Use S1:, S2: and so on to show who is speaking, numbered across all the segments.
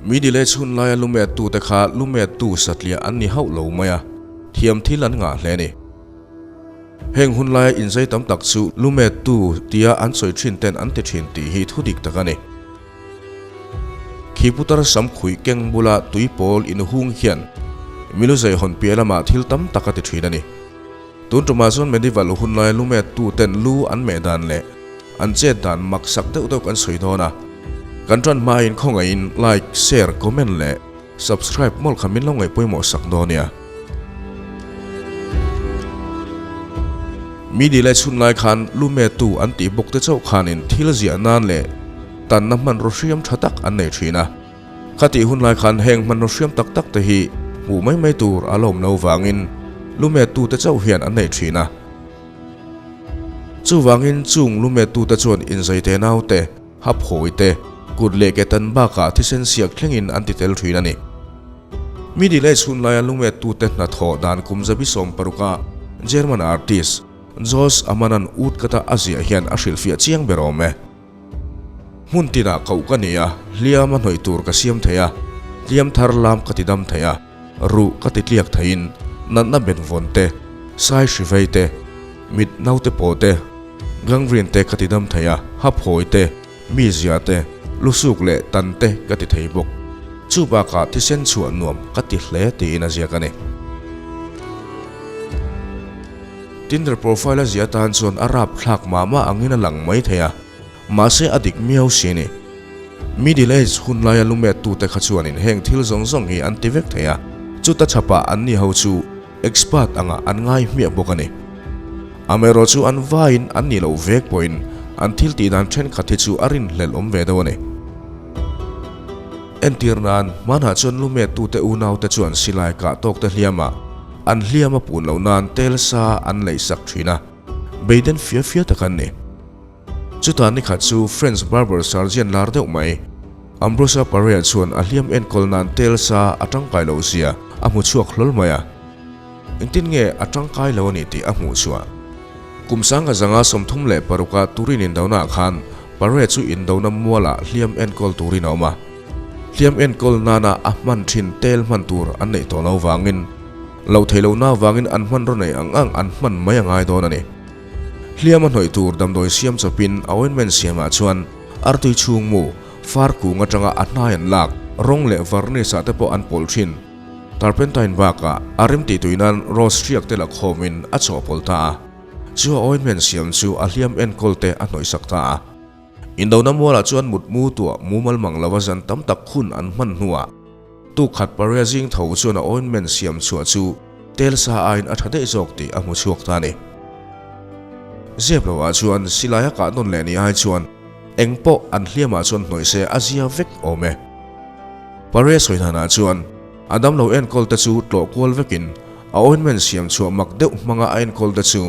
S1: Middle Age hun laia lumettute kha lumettu satliah an ni hauh lo mai a, thiam thil an ngah hle a ni. Heng hun laia inzai tam tak chu lumettu tia an sawi thin ten an ti thin tih hi thu dik tak a ni. Khi putar sam khuih keng bula tui pawl inhung hian milu zai hawn piah lamah thil tam tak a ti thin a ni. Tun tumah chuan Medieval hun laia lumettu ten lu an meh dan leh an chet dan mak sak deuh deuh kan sawi dawn a. Kan tan hmain khawngaihin like, share, comment leh Subscribe mawlh kha min lo ngaih pawimawh sak dawn nia. Mi ni leh chhun lai khan lu metu an tih bawk te chauh khanin thil ziah nan leh tanna hmanraw hriam tha tak an nei thin a. Khatih hun lai khan heng hmanraw hriam tak tak te hi hmuh mai mai tur a la awm lo vangin lu metu te chauh hian an nei thin a. Chuvangin chung lu metu te chuan inzai te naute, Haphawi te, kut leh ke tan bakah thisen siak thlengin an ti tel thin a ni. Middle Age hun laia lungmettute hnathawh dan kum zabi 16 a German artist Jos Amann-a'n ut kata a ziah hian a hrilhfiah chiang ber awm e. Hmun tinah koh ka ni a, hliam a hnawih tur ka siam thei a, hliam thar lam ka ti dam thei a, ruh ka ti tliak theiin natna benvawn te, sai hri vei te, mit naute pawh te, Gangrene te ka ti dam thei a, haphawi te, mizia te, lusuk leh tan te ka ti thei bawk. Chu bakah thisen chhuah nuam ka ti hle tiin a ziak a ni. Tinder profile a ziah atan chuan a rap thlak mah mah angin a lang mai thei a, mahse a dik miau si a ni. Middle Age hun laia lumettute kha chuanin heng thil zawng zawng hi an ti vek thei a, chuta chhapah anni ho chu Expert anga an ngai hmiah bawk a ni. Amaherawh chu an vaiin an nih loh vek pawhin an thil tih dan thenkhat hi chu a rinhlelh awm ve deuh a ni. Entir nan, hmanah chuan lumettute unaute chuan silai kah tawkte hliamah an hliam a pun loh nan tel sa an leih sak thin a, beiden fia fia tak an ni. Chutah nikhat chu French barber surgeon lar deuh mai, Ambroise Paré chuan a hliam enkawl nan tel sa a tangkai loh zia a hmu chhuak hlawl mai a. Engtin nge a tangkai lo a ni tih a hmuh chhuah. Kum sanga zanga 36 a Turin indona khan Paré chu indona mualah hliam enkawl turin a awm a. Hliam enkawl nana a hman thin tel hman tur an neih tawh lo vangin, loh theih lohna vangin an hmanraw nei ang ang an hman mai a ngai dawn a ni. Hliam a hnawih tur damdawi siam chawpin a ointment siamah chuan artui chhung mu, far kung atanga a hnai an lak, rawng leh varnish ah te pawh an pawlh thin. Turpentine bakah a rem tih tui nan rose hriak te la khawmin a chawhpawlh ta a. Chu a ointment siam chu a hliam enkawl te a hnawihsak ta a. Indona mualah chuan mutmu tuah mumal mang lova zan tam tak hun an hman hnuah tuk khat paria zing tho chuan a ointment siam chhuah chu tel sa aiin a tha daih zawk tih a hmu chhuak ta a ni. Zep loah chuan silai a kah nawn leh ni ai chuan eng pawh an hliamah chuan hnawih se a zia vek awm e. Paria sawi danah chuan a damlo enkawl te chu tlawh kual vekin a ointment siam chhuah mak deuh hmanga a enkawl te chu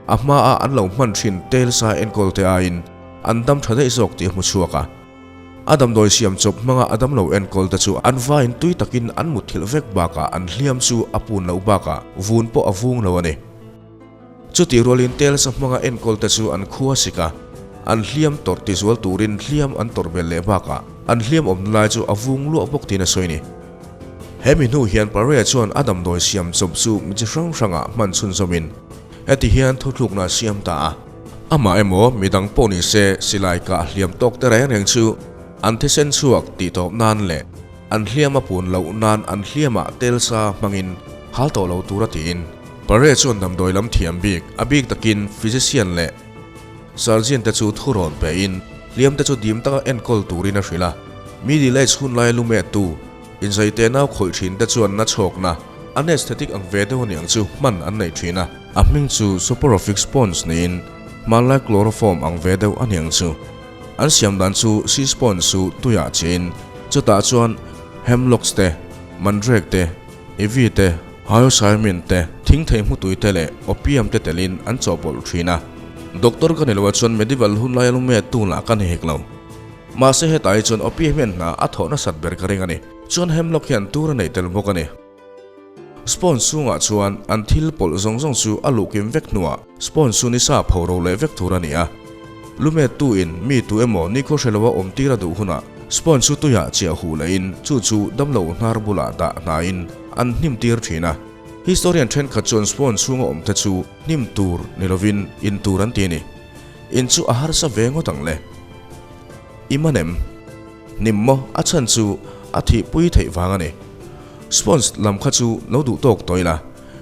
S1: A hmaa an lo hman thin tel sa enkawl te aiin an dam tha daih zawk tih a hmu chhuak a. A damdawi siam chawp hmanga a damlo enkawl te chu an vaiin tui takin an mutthilh vek bakah an hliam chu a pun loh bakah vun pawh a vung lo a ni. Chutih rualin tel sa hmanga enkawl te chu an khua sik a, an hliam tawrh tizual turin hliam an tawrh belh leh bakah an hliam awmna lai chu a vung luah bawk tiin a sawi a ni. Hemi hnu hian Parea chuan a damdawi siam chawp chu mi chi hrang hrangah hman chhunzawmin heti hian thuthlukna a siam ta a. Amah emaw midang pawh ni se silai kah hliam tawk te reng reng chu an thisen chhuak tih tawp nan leh an hliam a pun loh nan an hliamah tel sa hmangin hal tawh lo tur a tiin Parea chuan damdawi lam thiam bik a bik takin physician leh Surgeon te chu thu rawn pein hliam te chu dim taka enkawl turin a hrilh a. Middle Age hun laia lumettu, inzai te nau khawih thin te chuan na chhawkna, anesthetic ang ve deuh aniang chu hman an nei thin a. A hming chu soporific sponge niin hmanlai chloroform ang ve deuh aniang chu. An siam dan chu sea sponge chu tuiah chiin chutah chuan hemlocks te, mandrake te, ivy te, Hyoscyamine te, thingthei hmutui te leh opium te telin an chawhpawlh thin a. Doctor ka ni lo a chuan medieval hun laia lume tunah ka ni hek lo. Mahse hetah hi chuan opium hian hna a thawh nasat ber ka ring a ni. Chuan hemlock hian tur a neih tel bawk a ni. Sponge chhungah chuan an thil pawlh zawng zawng chu a luh kim vek hnuah sponge chu ni sa pho ro leh vek tur a ni a. Lume tu in mi tu emaw nikhaw hre loa awm tir a duh hunah. Sponge chu tuiah chiah huh lehin chu chu damlo hnar bulah dah hnaiin an hnim tir thin a. Historian thenkhat chuan sponge chhunga awm te chu hnim tur ni lovin in tur an ti a ni. In chu a harsa ve ngawt ang le. I man em? Hnim maw a chhan chu a thihpui theih vang a ni. Sponge lam kha chu lo duh tawk tawh ila.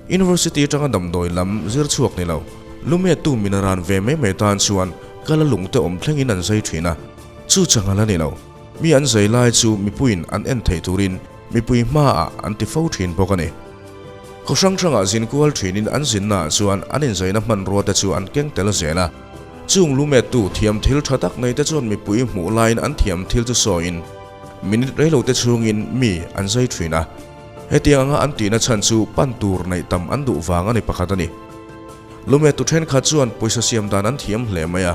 S1: University atanga damdawi lam zir chhuak ni lo, lumettu min ran ve mai mai tan chuan kala lungte awm thlengin an zai thin a. Chu chang ala ni lo. Mi an zai lai chu mipuiin an en theih turin mipui hmaah an ti fo thin bawk a ni. Khaw hrang hrangah zin kual thinin an zinnaah chuan an inzaina hmanrua te chu an keng tel zel a. Chung lumettu thiam thil tha tak nei te chuan mipui hmuh laiin an thiam thil chu sawiin minute reilo te chhungin mi an zai thin a. Hetiang anga an tihna chhan chu pan tur neih tam an duh vang a ni pakhat a ni. Lumettu thenkhat chuan pawisa siam dan an thiam hle mai a,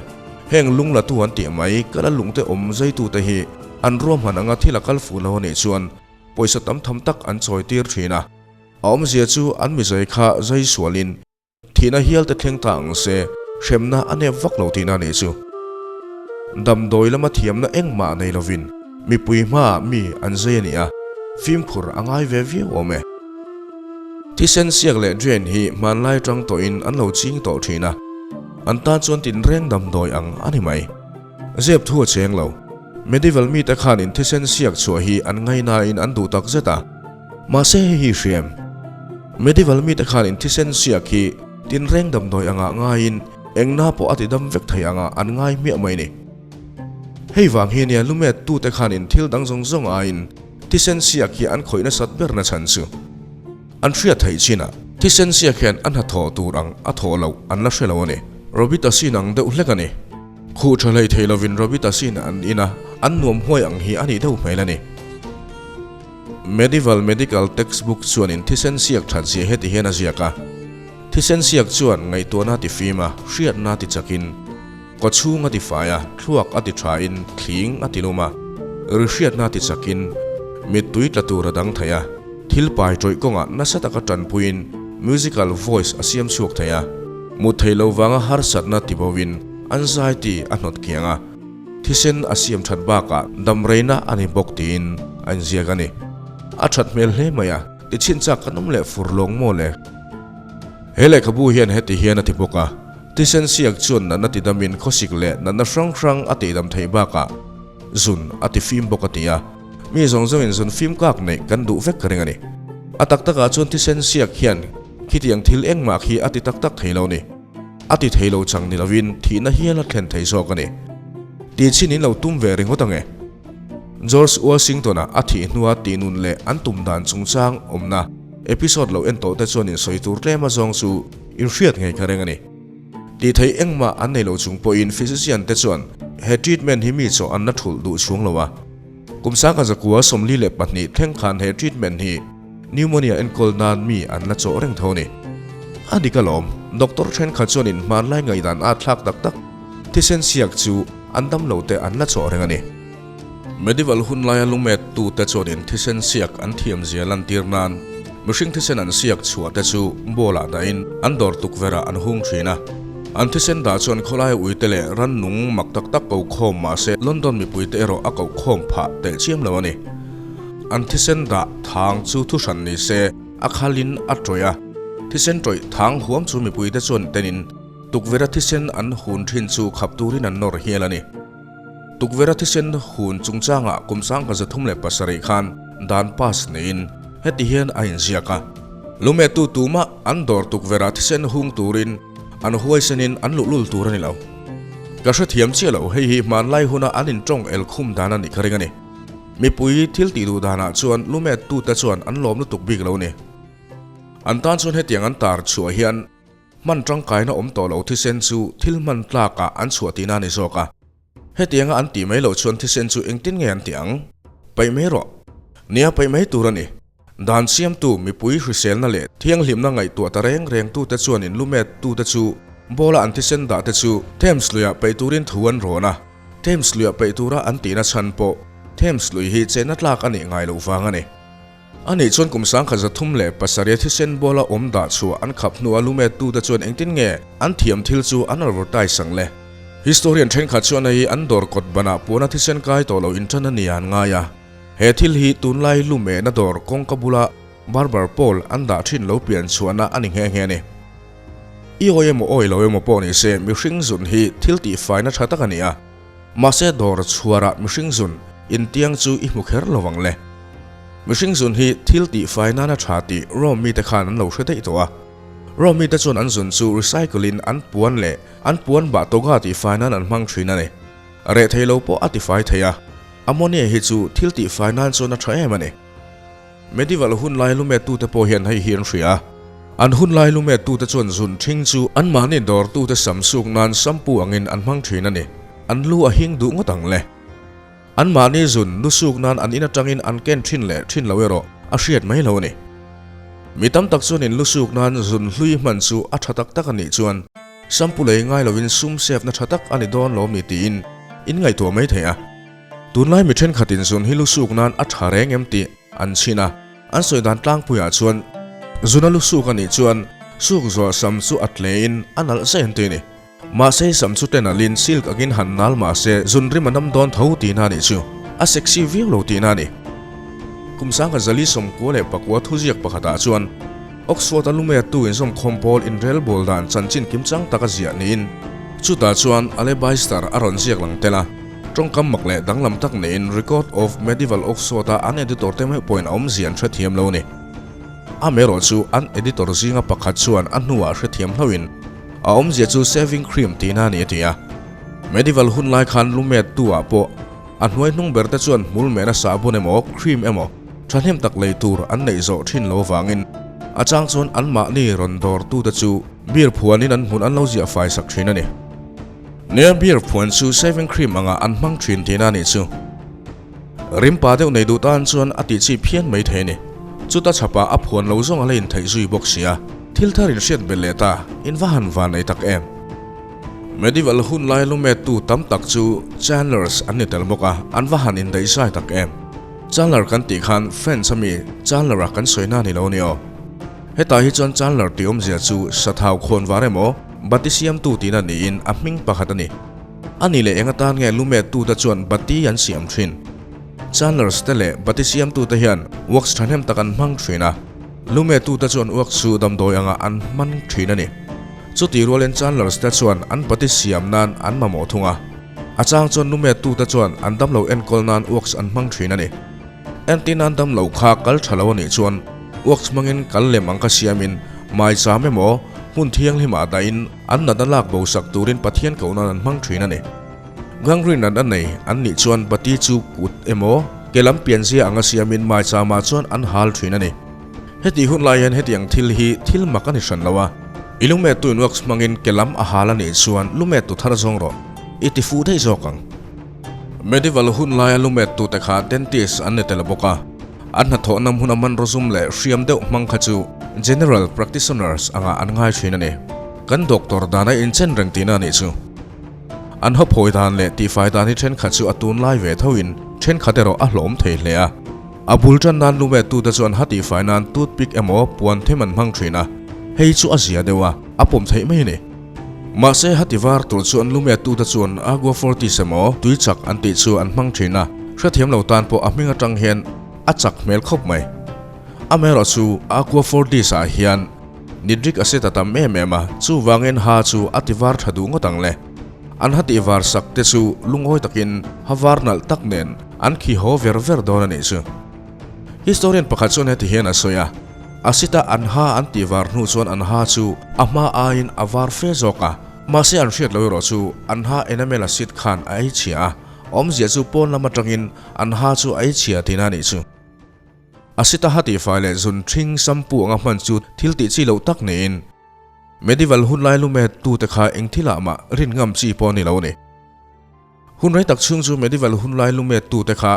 S1: heng lung latu an tih mai kala lungte awm zaitute hi an ruahman anga thil a kal fuh lo a nih chuan pawisa tam tham tak an chawi tir thin a. A awmzia chu an mizai kha zai sualin thihna hial te thleng ta ang se, hremna a nep vak lo tihna a nih chu. Damdawi lama thiamna engmah nei lovin mipui hmaah mi an zai a ni a, fimkhur a ngai ve viau awm e. Thisen siak leh drain hi hmanlai tang tawhin an lo ching tawh thin a, an tan chuan tinreng damdawi ang a ni mai. Zep thu a cheng lo. Medieval mite khanin thisen siak chhuah hi an ngainain an duh tak zet a. Mahse hei hi hriam. Medieval mite khanin thisen siak hi tinreng damdawi angah ngaiin engna pawh a ti dam vek thei angah an ngai hmiah mai ni. Hei vang hi nia lumet tute khanin thil dang zawng zawng aiin thisen siak hi an khawih nasat berna chhan chu an hriat theih chinah thisen siak hian a hnathawh tur ang a thawh loh an la hre lo a ni. Robitussin ang deuh hlek a ni. Khuh tha hlei thei lovin Robitussin an in a, an nuam huai ang hi a nih deuh hmel a ni. Medieval medical textbook chuanin thisen siak that zia heti hian a ziak a, Thisen siak chuan ngaihtuahna a ti fim a, hriatna a ti chakin, kawchhung a ti fai a, thluak a ti thain, thling a ti lum a, ri hriatna a ti chakin, mittui tla tur a dang thei a, thil pai tawih kawngah nasa taka tanpuiin musical voice a siam chhuak thei a, mut thei lo vanga harsatna ti bovin an zai ti a hnawt kiang a. Thisen a siam that bakah damreina a ni bawk tiin a inziak a ni. A that hmel hle mai a, tichhinchak kan awm leh fur lawng maw le? He lehkhabu hian heti hian a ti bawk a, Thisen siak chuan natna tidamin khawsik leh natna hrang hrang a tihdam theih bakah zun a tifim bawk a ti a, mi zawng zawngin zun fim kak neih kan duh vek ka ring a ni. A tak takah chuan thisen siak hian khitiang thil engmah khi a ti tak tak thei lo ni. A ti thei lo chang ni lovin thihna hial a thlen thei zawk a ni. Tih chin in lo tum ve ringawt ange. George Washington-a a thih hnua tih nun leh an tum dan chungchang awmna episode lo en tawh te chuan in sawi tur tlem a zawng chu in hriat ngei ka reng a ni. Tih theih engmah an nei lo chung pawhin physician te chuan he treatment hi mi chaw an la thulh duh chhung lo a. Kum sangkhat zakua 42 thleng khan he treatment hi Pneumonia enkawl nan mi an la chawh reng tho a ni. A dik alawm, doctor thenkhat chuanin hmanlai ngaihdan a thlak tak tak thisen siak chu an dam lo te an la chawh reng a ni. Medieval hun laia lumet tute chuanin thisen siak an thiam zia lantir nan mihring thisen an siak chhuah te chu bowl ah dahin an dawr tukverh ah an hung thin a. An thisen dah chuan khawlaia uite leh rannung mak tak tak ko khawm mahse London mipuite erawh a koh khawm phah teh chiam lo a ni. An thisen dah thang chu thuhran ni se, a khalin a tawih a. Thisen tawih thang huam chu mipuite chuan tenin tukverha thisen an hun thin chu khap turin an nawr hial a ni. Tukverha thisen hun chungchangah kum 1937 khan dan pass neiin heti hian a inziak a, Lumettu tumah an dawr tukverha thisen hung turin an huaisenin an luhlul tur a ni lo. Ka hrethiam chiah lo, hei hi hmanlai huna an intawng elkhum dan a nih ka ring a ni. Mipui thil tih duh danah chuan lumet tute chuan an lawm lutuk bik lo ni. An tan chuan hetiang an tar chhuah hian hman tangkaina awm tawh lo thisen chu thil hman tlakah an chhuah tihna a ni zawk a. Hetianga an tih mai loh chuan thisen chu engtin nge an tih ang? Paih mai rawh. Nia paih mai tur a ni. Dan siamtu mipui hriselna leh thianghlimna ngaihtuah ta reng reng tute chuan in lumet tute chu bawla an thisen dah te chu Thames luiah peih turin thu an rawn a, Thames luiah peih tura an tihna chhan pawh Thames lui hi chenna tlak a nih ngai loh vang a ni. A nih chuan kum 1937 thisen bawla awm dah chhuah an khap hnua lumet tute chuan engtin nge an thiam thil chu an advertise ang le? Historian thenkhat chuan hei hi an dawr kawt banah puana thisen kai tawh lo inṭan a ni an ngai a. He thil hi tunlai lu mehna dawr kawngka bula barber pole an dah ṭhin lo pian chhuahna a ni nghe nghe a ni. I awi emaw awi lo emaw pawh ni se mihring zun hi thil tihfaina ṭha tak a ni a. Mahse dawr chhuarah mihring zun intiang chu i hmu kher lo ang le. Mihring zun hi thil tihfai nana tha tih Rome mite khan an lo hre daih tawh a. Rome mite chuan an zun chu recycle in an puan leh an puan bah toga tihfai nan an hmang thin a ni. Reh thei lo pawh a tifai thei a, ammonia hi chu thil tihfai nan chuan a tha em a ni. Medieval hunlai lumettute pawh hian hei hi an hria a. An hunlai lumettute chuan zun ṭhing chu anmahni dawrtute sam suk nan shampoo angin an hmang ṭhin a ni. An lu a hing duh ngawt ang le. Anmahni zun lu suk nan an in aṭangin an ken ṭhin leh ṭhin lo erawh a hriat mai lo a ni. Mi tam tak chuan in lu suk nan zun hlui hman chu a ṭha tak tak a nih chuan shampoo lei ngai lovin sum save na ṭha tak a ni dawn lawm ni tiin in ngaihtuah mai thei a. Tunlai mi thenkhatin zun hi lu suk nan a tha reng em tih an chhin a, an sawi dan tlangpuiah chuan zuna lu suk a nih chuan suk zuah sam chu a tlein a nalh zai an ti a ni. Mahse sam chu te nalhin silk angin han nal mahse zun rim a nam dawn tho tihna a nih chu a sexy viau lo tihna a ni. Kum sangkhat 499 thuziak pakhatah chuan Oxford-a lumettu inzawmkhawm pawl inrelbawl dan chanchin kimchang tak a ziah niin chutah chuan Alebaister a rawn ziak lang tel a. Tawngkam mak leh danglam tak neiin Record of Medieval Oxford-a an editor te meuh pawhin a awmzia an hrethiam lo a ni. Amaherawh chu an editor zinga pakhat chuan a hnuah hrethiam hlauhin a awmzia chu shaving cream tihna a ni a ti a. Medieval hun lai khan lumettu ah pawh a hnuai hnung ber te chuan hmul mehna sahbun emaw cream emaw thahnem tak lei tur an neih zawh thin lo avangin a chang chuan anmahni rawn dawrtute chu beer phuanin an hmun an lo ziah fai sak thin a ni. Nia beer phuan chu shaving cream anga an hmang thin tihna a nih chu. Rimpa deuh nei duh tan chuan a tih chi phian mai thei a ni. Chuta chhapah a phuan lo zawng a la intheih zui bawk sia. Thil thar in hriat belh leh ta, in va han van nei tak em. Medieval hun lai lumettu tam tak chu Chandlers an ni tel bawk a, an va han indaih zai tak em. Chandler kan tih khan French ami Chandler-a kan sawi na ni lo ni aw. Hetah hi chuan Chandler tih awmzia chu sathau khawn var emaw, bati siamtu tihna niin a hming pakhat a ni. A ni leh eng atan nge lumettute chuan bati an siam thin? Chandlers te leh bati siamtute hian wax thahnem tak an hmang thin a, lumettute chuan wax chu damdawi angah an hman thin a ni. Chutih rualin Chandlers te chuan an bati siam nan an mamawh thung a, a chang chuan lumettute chuan an damlo enkawl nan wax an hmang thin a ni. Entin an dam lo kha kal tha lo a nih chuan wax hmangin kal lem ang ka siamin maicham emaw hmun thianghlimah dahin an natna lak bo sak turin Pathian koh nan an hmang thin a ni. Gangrene natna nei an nih chuan bati chu kut emaw ke lam pianzia anga siamin maichamah chuan an hal thin a ni. Hetih hun lai hian hetiang thil hi thil mak a ni hran lo a, i lumettuin wax hmangin ke lam a hal a nih chuan lumettu thar zawng rawh i ti fuh daih zawk ang. Medieval hun laia lumettute kha dentist an ni tel bawk a, an hnathawhna hmuna hmanraw zum leh hriam deuh hmang kha chu general practitioners angah an ngai thin a ni. Kan doctor dan a inchen reng tihna a nih chu. An hawphawi dan leh tihfai dan hi thenkhat chu a tunlai ve thoin thenkhat erawh a hlawm thei hle a. A bul tan nan lumettute chuan ha tihfai nan toothpick emaw puan them an hmang thin a, hei chu a zia deuh a, a pawm theih mai a ni. Mahse hati var tur chuan lumettute chuan Agua Fortis emaw tui chak an tih chu an hmang thin a, hrethiam lo tan pawh a hming atang hian a chak hmel khawp mai. Amaherawh chu Agua Fortis ah hian nitric acid a tam em em a, chuvangin ha chu a ti var tha duh ngawt ang le. An ha tih var sak te chu lungawi takin ha var nalh tak nen an khi haw ver ver dawn a nih chu. Historian pakhat chuan heti hian a sawi a, Acid-a an ha an tih var hnu chuan an ha chu a hma aiin a var fe zawk a, mahse an hriat lo erawh chu an ha enamel acid khan a ei chhia a, awmzia chu pawn lam atangin an ha chu a ei chhia tihna a nih chu. Acid-a ha tihfai leh zun ṭhing shampoo anga hman chu thil tih chi loh tak niin Medieval hunlai lumet tute kha eng thilah mah rin ngam chi pawh a ni lo a ni. Hun rei tak chhung chu Medieval hunlai lumet tute kha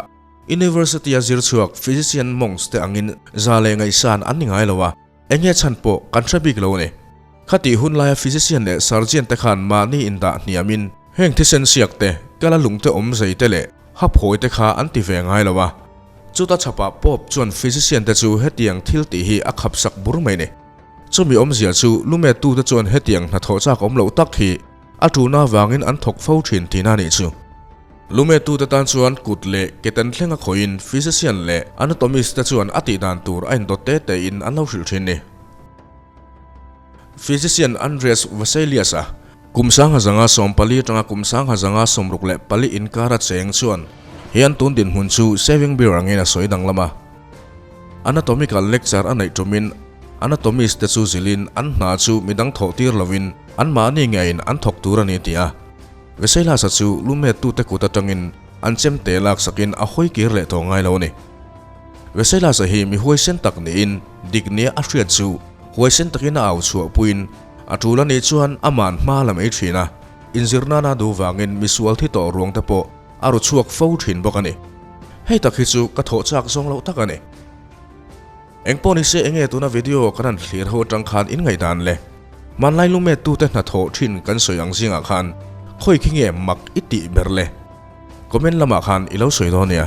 S1: University a zir chhuak physician monks te angin za leh ngaihsan an ni ngai lo a, eng nge chhan pawh kan hre bik lo a ni. Khatih hun laia physician leh surgeon te khan mahni indah hniamin heng thisen siak te, kala lung te awm zei te leh haphawi te kha an ti ve ngai lo a. Chuta chhapah Pope chuan physician te chu hetiang thil tih hi a khapsak bur mai ni. Chumi awmzia chu lumettu te chuan hetiang hnathawh chak awm loh tak hi. A ṭulna avangin an thawk fo ṭhin tihna a nih chu. Lumettute tan chuan kut leh ke ten thleng a khawihin physician leh anatomist te chuan a tihdan tur a indawt te tein an lo hrilh ṭhin ni. Physician Andreas Vesalius-a kum sangha zanga 14 atanga kum sangha zanga 64 inkara cheng chuan he an tun dinhmun chu saving beer angin a sawi danglam a. Anatomical lecture a neih tumin anatomist te chu zilhin an hna chu midang thawh tir lovin anmahni ngeiin an thawk tur a ni ti a. Vesalius-a chu lumettute kut atangin an chemte laksakin a hawi kir leh tawh ngai lo a ni. Vesalius-a hi mi huaisen tak niin dik nia a hriat chu huaisen takin a au chhuah puiin a tul a nih chuan aman hma la mai thin a, inzir nana duh vangin misual thi tawh ruang te pawh a ru chhuak fo thin bawk a ni. Hei tak hi chu ka thawh chak zawng loh tak a ni. Engpawh ni se enge tuna video kan han thlir ho atang khan in ngaihdan le? Hmanlai lumettute hnathawh thin kan sawi ang zingah khan khawi khi nge mak i tih ber le? Comment lamah khan i lo sawi dawn nia.